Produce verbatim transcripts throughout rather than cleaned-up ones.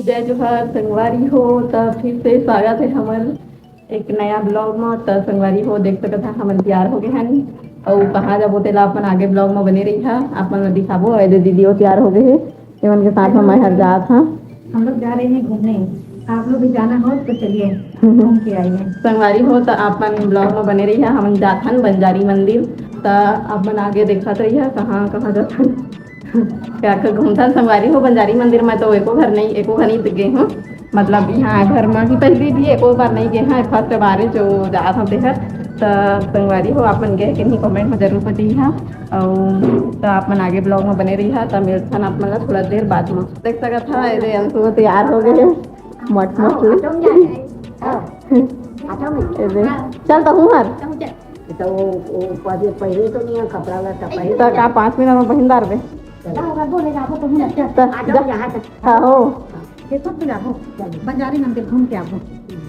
जय जोहार संगवारी हो, त फिर से स्वागत है हमर एक नया ब्लॉग म। त संगवारी हो, देख सकत हा, हमन तैयार हो गए हन, अउ कहाँ जाबो, तेला अपन आगे ब्लॉग म बने रहिहा, आप मन ल दिखाबो। अउ एदे दीदी वो तैयार हो गए हे, एमन के साथ म मैं हर जात हा। हम लोग जा रहे हैं घूमने, आप लोग भी जाना हो तो चलिए, घूम के आइए। संगवारी हो, त आप मन ब्लॉग म बने रहिहा, हमन जात हन बंजारी मंदिर। त आप मन आगे देखत रहिहा, कहाँ कहाँ जात हन। का का घूमथन संगवारी हो बंजारी मंदिर में, तो एको घर नहीं, एको घर नहीं गे हूँ। मतलब यहाँ घर में ही पहले भी एको बार नहीं गे हैं, फर्स्ट बार जो जात हूँ तेहर। त संगवारी हो, आप मन गए कि नहीं, कमेंट में जरूर बताइहा। अउ त आप मन आगे ब्लॉग में बने रहिहा, त मिलथन आप मन ला थोड़ा देर बाद में। देख सकत हा, एदे अंशु तैयार हो गए हैं, मट मट। एदे चल त हूँ हर। तो वो, वो पहले, पहले तो नहीं है कपड़ा लत्ता, पहले त का पाँच मिनट में पहिन डारबे? चलो। त जा। हाँ, हो। देखो, फिर आबो, बंजारी मंदिर घूम के आबो।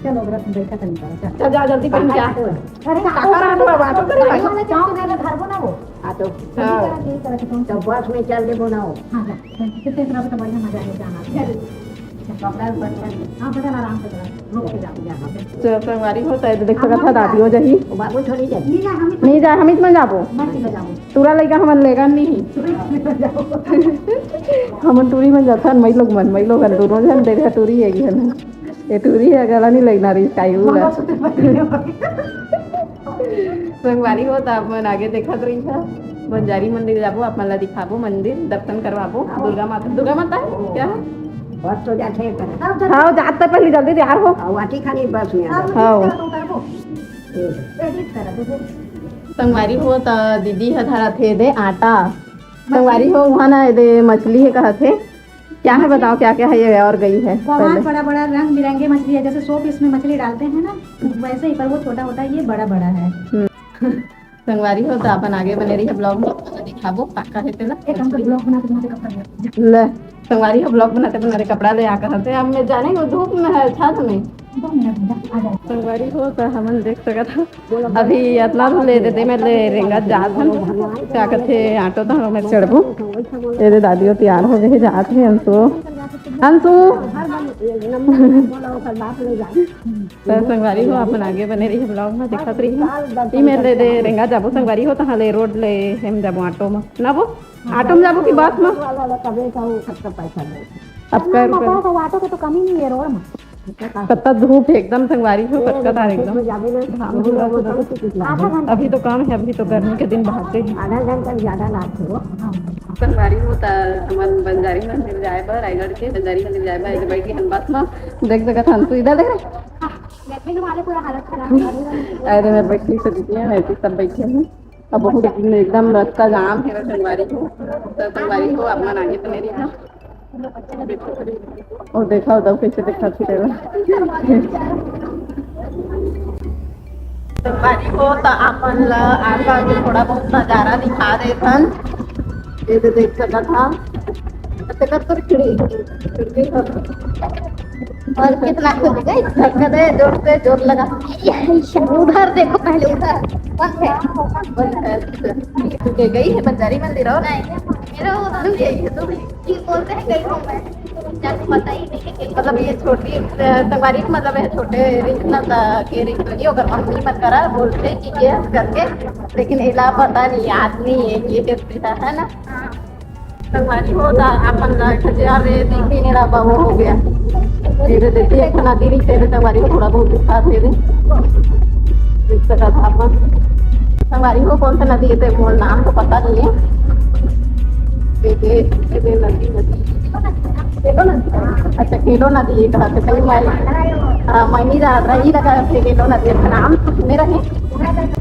चलो, अगर तुम बैठा तो निकलो, चल। चल, जा, जल्दी पहिन के आ। अरे, काका, रात में बात करे, गाड़ी वाला क्या होने लगा, घर को ना वो। हाँ, तो हाँ। तो बस में चल देबो ना वो। हाँ, जा। कितने तरह का बढ़िया मजा है जाना। चल। कपड़ा बदल। हाँ, बदल आराम से बदल। रुक के जाओ, जाओ। तो संगवारी हो, त देख सकत हा, दादी हो जाही। बाबू थोड़ी जाए। नहीं जा, हम ही नहीं जा, हम ही मन जाबो। मैं चले जाऊँ। टूरा लइका हमन लेगन नहीं। हमन टूरी मन जाथन, मई लोग मन, मई लोगन दोनों झन दे टूरी है कि हन। ये टूरी है, गला नहीं लगना रही, काई उला। संगवारी हो, त आप मन आगे देखत रही था। बंजारी मंदिर जाबो, आप मन ला दिखाबो मंदिर, दर्शन करवाबो। दुर्गा माता, दुर्गा माता है? क्या है? बस तो जाते हैं पर। हाँ, जात तक पहले जल्दी तैयार हो। और वाटी खाली बस में आ जाओ। हाँ। ठीक है। संगवारी हो, त दीदी ह धरत हे दे आटा। संगवारी हो, वहाँ ना एदे मछली है, कहत हे। क्या है बताओ, क्या क्या है ये और गई है बहुत पहले। बड़ा बड़ा रंग बिरंगे मछली है, जैसे सौ पीस में मछली डालते हैं ना, वैसे ही, पर वो छोटा होता है, ये बड़ा बड़ा है। हम्म। संगवारी हो, त अपन आगे बने रहिए ब्लॉग में, दिखाबो का का है तेला। एक हम तो ब्लॉग बनाते बनाते कपड़ा ले। ले, संगवारी हो, ब्लॉग बनाते बनाते कपड़ा ले आकर हते। अब मैं जाने वो धूप में है, छात में। दो मिनट में आ जाए। संगवारी हो, त हमन देख सकत हा, अभी अतना ले दे दे, मैं ले रेंगा जात हन, क्या कहते, ऑटो त हम चढ़बो। ये दे दादी हो तैयार हो गए, जात है अंशु। अंशु। त संगवारी हो, अपन आगे बने रही ब्लॉग में, देखत रही। ई मेर ले दे रेंगा जाबो संगवारी हो, तहाँ ले रोड ले हम जाबो ऑटो में। ना वो, ऑटो में जाबो कि बस में? अब कर ऑटो के तो कमी नहीं है रोड में। कत्ता धूप है एकदम संगवारी हो, कत्ता तार एकदम। घाम झुलत हे। अभी तो कम है, अभी तो गर्मी के दिन बाचे हे। आधा घंटा ज्यादा लागथे वो। संगवारी हो, त हमन बंजारी मंदिर जाए बर, रायगढ़ के बंजारी मंदिर जाए बर, एदे बैठ के हम बस में। देख सकत हन, तू इधर देख रहे। गर्मी में हमारे पूरा हालत खराब है। अरे, मैं बैठी तो दीदी है, मैं भी सब बैठे हैं। अब बहुत एकदम रास्ता जाम है संगवारी हो, त संगवारी हो, आप मन आगे तो मेरी ना। और देखा उधर कैसे देखा फिरेगा। संगवारी हो, त आप मन ला आसपास के थोड़ा बहुत नजारा दिखा देथन। ये तो देख सकत हा। तेकर तो खिड़की, खिड़की ह। और कितना खुद गई, धक्का दे, जोर से, जोर लगा। उधर देखो, पहले उधर। बंद है। बंद है, अच्छा। तू के गई है बंजारी मंदिर और? नहीं, मेरा उधर गई है, तू भी। ये बोलते हैं, गई हूँ मैं। जाके पता ही नहीं है कि मतलब, ये छोटी, अ, संगवारी, मतलब, ये छोटे रिंकना दा के रिंकनी, ओकर मम्मी मन करा बोलते कि ये करके, लेकिन एला पता नहीं, याद नहीं है कि ये करके है ना। हाँ। संगवारी हो, त अपन ला खजियार रे, दिखी नहीं रहा, वो हो गया। ये दे देखिए, एक नदी दिखते थे संगवारी हो, थोड़ा बहुत दिखा थे रे। देख सकत हा अपन। संगवारी हो, कौन सा नदी है, ते मोर नाम तो पता नहीं है। ये दे, ये दे नदी, नदी। केलो नदी। अच्छा, केलो नदी ये कहा थे, कहीं मैं, हाँ, मैं नहीं जा रही, लगा थे केलो नदी, नाम तो सुने रहे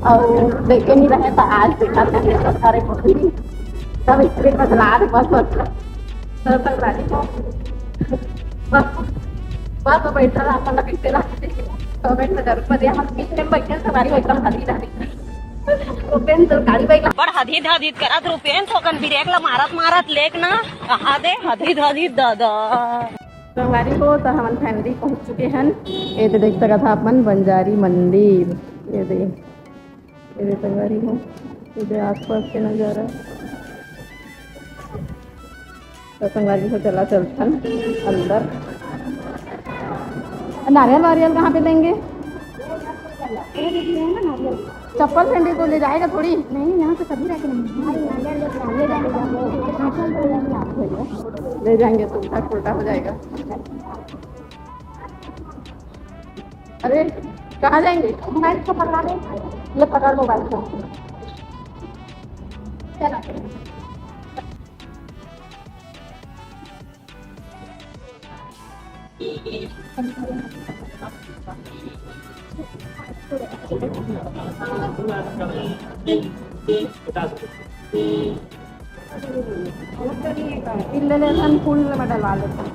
और देखे नहीं रहे, तो आज देखा था, सारे बहुत सब स्त्री बदला दे, बस, बस। तो संगवारी हो। बस, बस, तो बैठा रहा, अपन कैसे रहा। तो बैठ में जरूर बजे, हम पीछे में बैठे, संगवारी हो एकदम हरी हरी। तो पेन तो गाड़ी बैठ बड़ हदीद हदीद करत रुपेन, थोकन ब्रेक ला मारत मारत लेक ना, कहा दे हदीद हदीद दादा। संगवारी हो, तो हमन finally पहुंच चुके हैं। ये दे देख सकत हा अपन बंजारी मंदिर। ये दे। ये संगवारी हो, ये आसपास के नजारा। तो संगवारी हो, चला चलथन अंदर। नारियल वारियल कहाँ पे देंगे? चप्पल सैंडल को ले जाएगा थोड़ी। नहीं, यहाँ पे सभी रखे हैं। ले जाएंगे तो उल्टा पुल्टा हो जाएगा। अरे, कहाँ जाएंगे? मोबाइल को पकड़ा दे। ये पकड़ मोबाइल को। चला। इल्ले ले हम फूल में डलवा लेते हैं।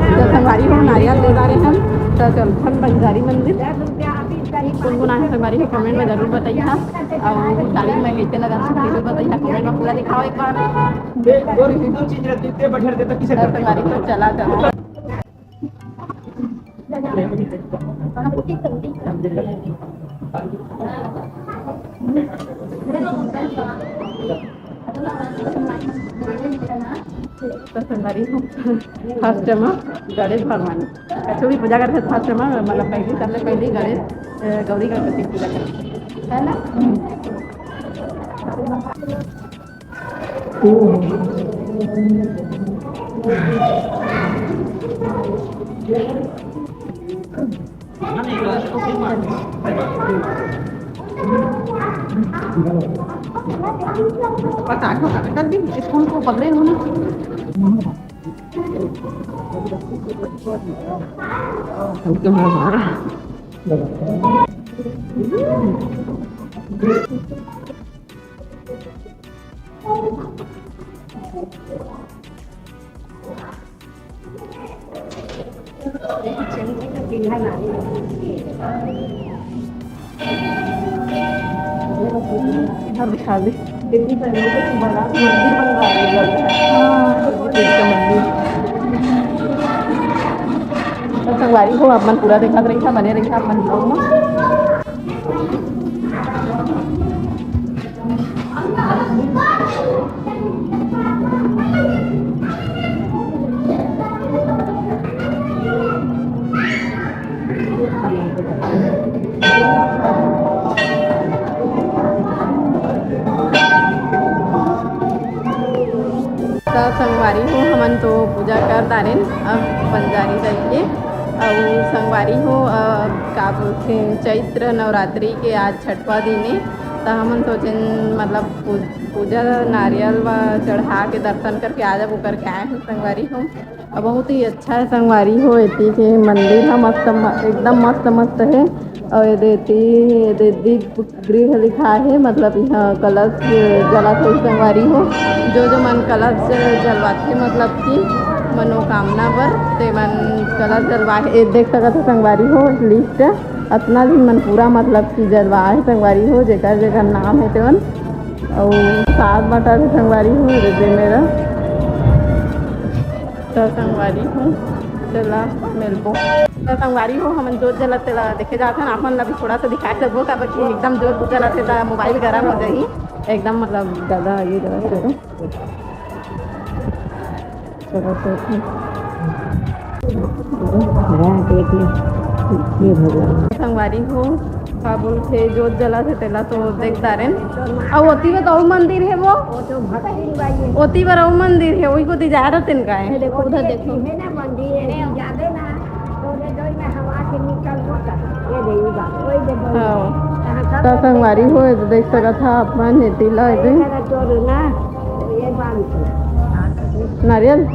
तो संगवारी हो, नारियल ले जा रहे हम, तो चलथन बंजारी मंदिर। कौन कौन आए संगवारी हो, कमेंट में जरूर बताइए। और तारीख में कैसे लगा, जरूर बताइए, कमेंट में पूरा दिखाओ एक बार। तो संगवारी हो, चला चलो। तो संगवारी हो, first में गणेश भगवान, कछु भी पूजा करते first में, मतलब, पहली, सबसे पहली गणेश, अ, गौरी गणपति की पूजा करते हैं, है ना? पता है, पता है, कर दी, स्कूल को पकड़े हो ना। हमको मारा। इधर दिखा दे। हाँ, ये पेड़ का मंदिर। तो संगवारी हो, आप मन पूरा देखत रहिहा, बने रहिहा आप मन vlog में। तो संगवारी हो, हमन तो पूजा कर डारेन अब बंजारी जाइके। अउ संगवारी हो, अ, का बोलथे, चैत्र नवरात्रि के आज छठवा दिन ए, त हमन सोचेन, मतलब, पू-, पूजा नारियल व चढ़ा के दर्शन करके आ जाबो करके आए हन संगवारी हो। अउ बहुत ही अच्छा हे संगवारी हो, एती के मंदिर ह मस्त म-, एकदम मस्त मस्त हे। अउ एदे एती, एदे दीप गृह लिखाय हे, मतलब इहाँ कलश जलाथे संगवारी हो। जो जो मन कलश जलवाथे, मतलब कि मनोकामना बर, ते मन कलश जलवाए। ए देख सकत हो संगवारी हो, list अतना झिन मन पूरा, मतलब कि जलवाए हे संगवारी हो, जेकर जेकर नाम हे तेमन। अउ सात बाटा के संगवारी हो, एदे मेरा। त संगवारी हो, चला मिलबो। त संगवारी हो, हमन जोत जलत तेला देखे जात हन। आप मन ला भी थोड़ा सा दिखाए लगबो, काबर कि एकदम जोत जलत हे त मोबाइल गरम हो जाही। एकदम मतलब ज्यादा ये जलत हे तो। चलो तो संगवारी हो, का बोलथे, जोत जलत हे तेला तो देख डारेन। अउ ओती में तो अउ मंदिर हे वो। ओती बर अउ मंदिर हे, ओही कोती जा रहे तेन काय। देखो, उधर देखो। हाँ। त संगवारी हो, देख सकत हा अपन एती ला एदे। नारियल।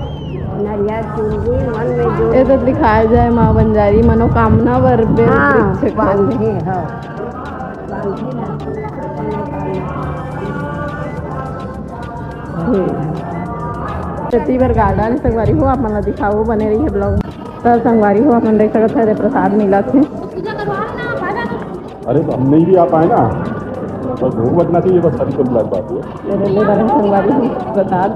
नारियल चुनरी मन में जो एदे दिखाए जाए माँ बंजारी मनोकामना बर बेल हाँ, वृक्ष को। बांधे, हाँ। हम्म। छत्तीसगढ़ गार्डन संगवारी हो, आप मन ला दिखाओ, बने रहिए vlog में। त संगवारी हो, आप मन देख सकत हव, एदे प्रसाद मिलत हे। अरे, तो हम नहीं भी आ पाए ना, बस भोग लगना चाहिए, बस, सारी कुल बात है। एदे ले रहे संगवारी हो प्रसाद।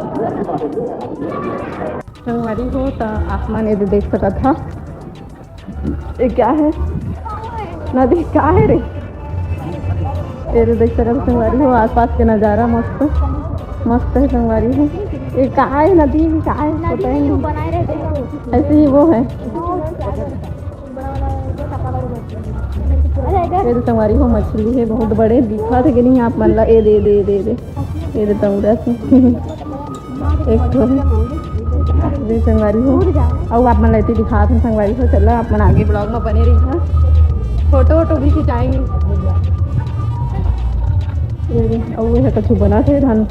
संगवारी हो, त आप मन ये देख सकत हा, ये क्या है नदी, क्या है रे? ये तो देख सकत हा संगवारी हो, आसपास के नज़ारा मस्त, मस्त है संगवारी हो। ये का है नदी, का है, पता ही नहीं। ऐसे ही वो है। ये तो संगवारी हो, मछली है, बहुत बड़े दिखत है कि नहीं आप मन ला? ए दे, दे, दे, दे, ये दे तौरा से। एक ठो है। ये संगवारी हो, अउ आप मन ला एती दिखात हन संगवारी हो। चला, आप मन आगे vlog में बने रहिहा, फोटो वोटो भी खिंचाएंगे। ये दे, अउ ये कछु बनत है धान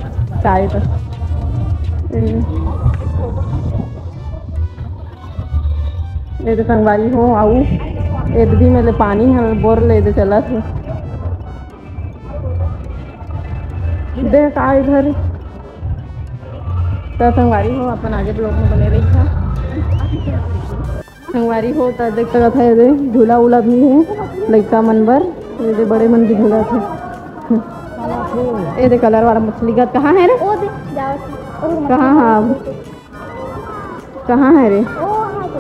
चाय का। ये दे। ये दे संगवारी हो, अउ एदे भी में ले पानी ह बोर ले दे चलत हे। देख का इधर। त संगवारी हो, अपन आगे vlog में बने रहिहा। संगवारी हो, त देख सकत हा, ये दे झूला उला भी है लइका मन बर, ये दे बड़े मन भी झूलत हे। ये दे colour वाला मछली का कहाँ है रे? वो दे, जाओ। कहाँ है अब? कहाँ है रे? वो वहाँ पे।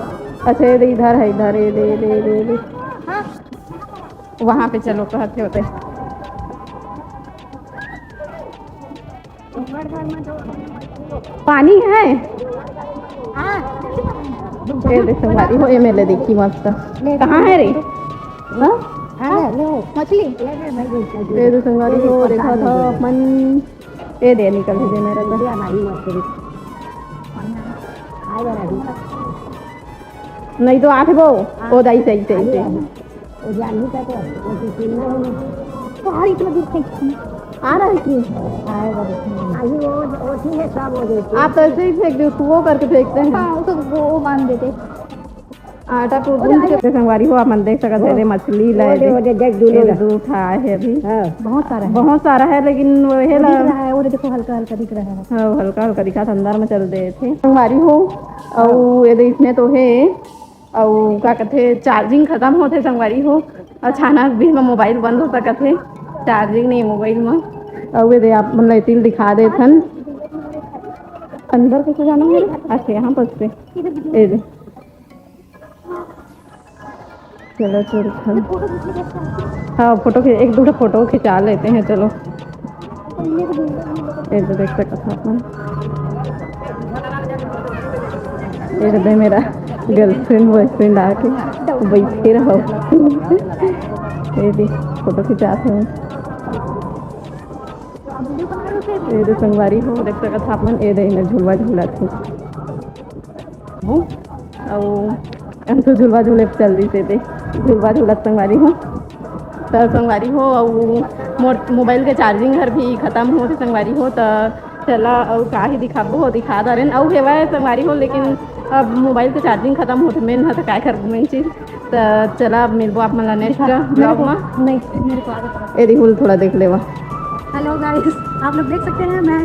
अच्छा, ये दे इधर है, इधर, ये दे, ये दे, ये दे, ये दे। हाँ। वहाँ पे चलो, कहते होते। पानी है। हाँ। ये दे संगवारी हो, ये मेले देखी मस्त। कहाँ है रे? हाँ? हाँ, लो। मछली। ये दे संगवारी हो, देखा था अपन। ए दे, निकल ही देना रहता। नहीं तो आठ गो। ओ दाई, सही, सही, सही। वो जानवी का तो, वो तो सुनना ही नहीं। बाहर इतना दूर फेंकती। आ रहा है कि? आएगा देखो। अभी वो, वो ठीक है, सब हो गए। आप तो ऐसे ही फेंक दो, उसको वो करके फेंकते हैं। हाँ, उसको वो, वो बांध देते। आटा को गूंद के संगवारी हो, आप मन देख सकत हे, वो, रे मछली ला वो दे, दे, वो दे, देख, दूनों ए ला। दू ठा है अभी। हाँ। बहुत सारा है। बहुत सारा है, लेकिन वो है वो ला। दिख रहा है, वो देखो, हल्का हल्का दिख रहा है। हाँ, हल्का हल्का दिखा, अंदर में चल दे थे। संगवारी हो, अउ हाँ। ये दे इसमें तो है, अउ का कथे, charging खत्म होथे संगवारी हो, अचानक भी में mobile बंद हो सकत हे, charging नहीं mobile में। अउ ये दे आप मन ला तिल दिखा देथन, अंदर कैसे जाना है? अच्छा, यहाँ पर से। ये दे। चलो, चलो, चलो। हाँ, फोटो खींच, एक दो फोटो खिंचा लेते हैं, चलो। ये तो देख सकत हो अपन। ये तो मेरा girlfriend boyfriend आके बैठे रहो। ये दे, फोटो खिंचात हे। ये दे संगवारी हो, देख सकत हो अपन, ये दे, इन्हें झुलवा झुलत हे। वो, अउ हम तो झुलवा झूले चल रही थे, झुलवा झूलत संगवारी हो। त संगवारी हो, अउ मोर mobile के charging हर भी खत्म होथे संगवारी हो, त चला अउ का ही दिखाबो, दिखा दारेन अउ हेवय संगवारी हो, लेकिन अब mobile के charging खत्म होथे, main ह त काय करबो main चीज। त चला, अब मिलबो आप मन ला next vlog मा। नहीं, मेरे को आगे पकड़। ए रिहुल, थोड़ा देख लेवा। Hello guys, आप लोग देख सकते हैं, मैं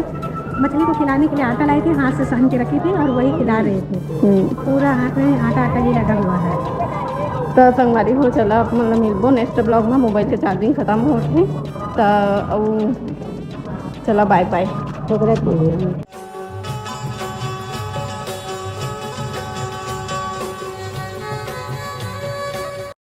मछली को खिलाने के लिए आटा लाई थी, हाथ से सान के रखी थी और वही खिला रहे थे। हम्म। पूरा हाथ में आटा, आटा ही लगा हुआ है। त संगवारी हो, चला, आप मन ला मिलबो next vlog मा। Mobile के charging खत्म होथे, त अउ चला, bye bye।